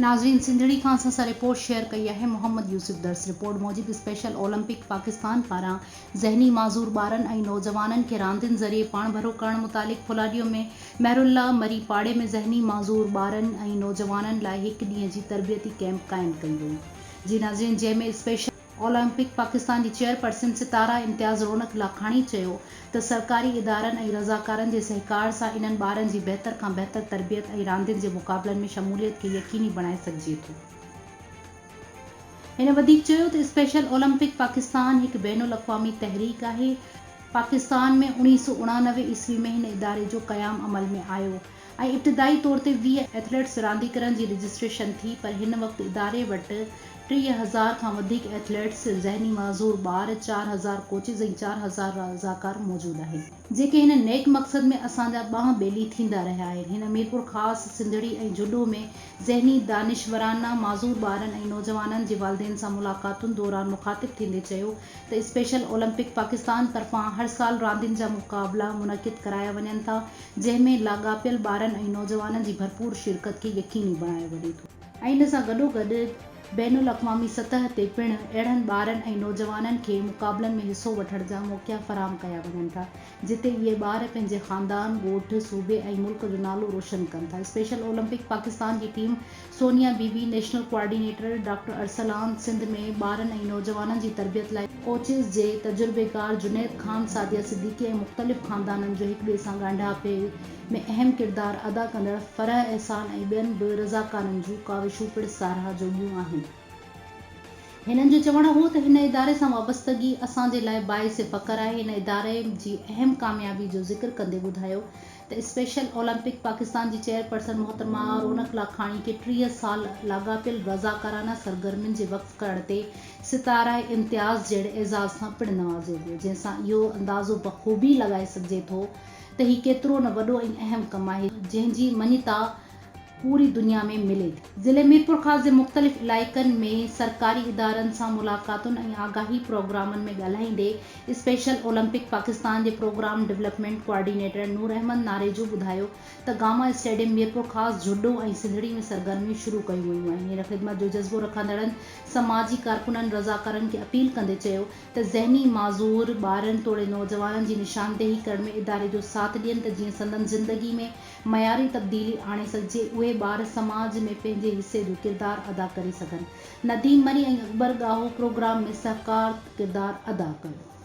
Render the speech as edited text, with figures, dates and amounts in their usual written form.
ناظرين سنڌڙي کان اسان سان رپورٽ شيئر ڪئي آهي محمد يوسف درس رپورٽ موجب اسپيشل اولمپڪ پاڪستان پاران ذهني معذور ٻارن ۽ نوجوانن کي راندين ذريعي پاڻڀرو ڪرڻ متعلق ڦلاڏيو ۾ مهرالله مري پاڙي ۾ ذهني معذور ٻارن ۽ نوجوانن لاء هڪ ڏينهن جي تربيتي ڪئمپ قائم ڪئي وئي جي ناظرين جنهن ۾ اسپيشل اولمپڪ پاڪستان جي چيئرپرسن ستاره امتياز رونق لاکاڻي چيو ته سرڪاري ادارن ۽ رضاڪارن جي سهڪار سان انهن ٻارن جي بهتر کان بهتر تربيت ۽ راندين جي مقابلن ۾ شموليت کي يقيني بڻائي سگهجي ٿو. هن وڌيڪ چيو ته اسپيشل اولمپڪ پاڪستان هڪ بين الاقوامي تحريڪ آهي، پاڪستان ۾ 1989 عيسوي ۾ هن اداري جو قيام عمل ۾ آيو ۽ ابتدائي طور تي 20 ايٿليٽس رانديگرن جي رجسٽريشن ٿي پر هن وقت اداري وٽ 30,000 کان وڌيڪ ايٿليٽس، ذهني معذور ٻار، 4000 ڪوچز ۽ 4000 رضاڪار موجود آهن. جيڪي هن نيڪ مقصد ۾ اسان جا ٻانهن ٻيلي ٿيندا رهيا آهن. هن ميرپورخاص، سنڌڙي ۽ جهڏو ۾ ذهني دانشورانه معذور ٻارن ۽ نوجوانن جي والدين سان ملاقاتن دوران مخاطب ٿيندي چيو ته اسپيشل اولمپڪ پاڪستان طرفان هر سال راندين جا مقابلا منعقد ڪرايا وڃن ٿا جنهن ۾ لاڳاپيل ٻارن ۽ نوجوانن جي ڀرپور شرڪت کي يقيني بڻايو وڃي ٿو. ۽ ان سان گڏوگڏ بين الاقوامي سطح تي پڻ اهڙن ٻارن ۽ نوجوانن کي مقابلن ۾ حصو وٺڻ جا موقعا فراهم ڪيا وڃن ٿا جتي اهي ٻار پنهنجي خاندان، ڳوٺ، صوبي ۽ ملڪ جو نالو روشن ڪن ٿا. اسپيشل اولمپڪ پاڪستان جي team Sonia Bibi, national coordinator doctor Arsalan, Sindh ۾ ٻارن ۽ نوجوانن جي تربيت لاء ڪوچز جي تجربيڪار جنيد خان، سعديه صديقي ۽ مختلف خاندانن جو هڪ ٻئي سان ڳانڍاپي ۾ اهم ڪردار ادا ڪندڙ فرح احسان ۽ ٻين به رضاڪارن جون ڪاوشون پڻ ساراهه جوڳيون آهن. هنن جو چوڻ هو ته هن اداري سان وابستگي اسان جي لاء باعث فخر آهي. هن اداري جي اهم ڪاميابي جو ذڪر ڪندي ٻڌايو ته اسپيشل اولمپڪ پاڪستان جي چيئرپرسن محترمه رونق لاکاڻي کي 30 سال لاڳاپيل رضاڪارانه سرگرمين جي وقف ڪرڻ تي ستاره امتياز جهڙي اعزاز سان پڻ نوازيو ويو جنهن سان اهو اندازو بخوبي لڳائي سگهجي ٿو ته هي ڪيترو نه وڏو ۽ اهم ڪم آهي جنهن جي مڃتا پوري دنيا ۾ ملي ٿي. ضلعي ميرپورخاص جي مختلف علائقن ۾ سرڪاري ادارن سان ملاقاتن ۽ آگاهي پروگرامن ۾ ڳالهائيندي اسپيشل اولمپڪ پاڪستان جي programme development coordinator Noor Ahmed Narejo ٻڌايو ته گاما اسٽيڊيم ميرپورخاص، جهڏو ۽ سنڌڙي ۾ سرگرميون شروع ڪيون ويون آهن. هن خدمت جو جذبو رکندڙن سماجي ڪارڪنن رضاڪارن کي اپيل ڪندي چيو ته ذهني معذور ٻارن توڙي نوجوانن جي نشاندهي ڪرڻ ۾ اداري جو ساٿ ڏين ته جيئن سندن زندگي ۾ معياري تبديلي آڻي سگهجي، اهي ٻار سماج ۾ پنهنجي حصي جو ڪردار ادا ڪري سگهن. نديم مري ۽ اڪبر ڳاهو پروگرام ۾ سهڪار ڪردار ادا ڪيو.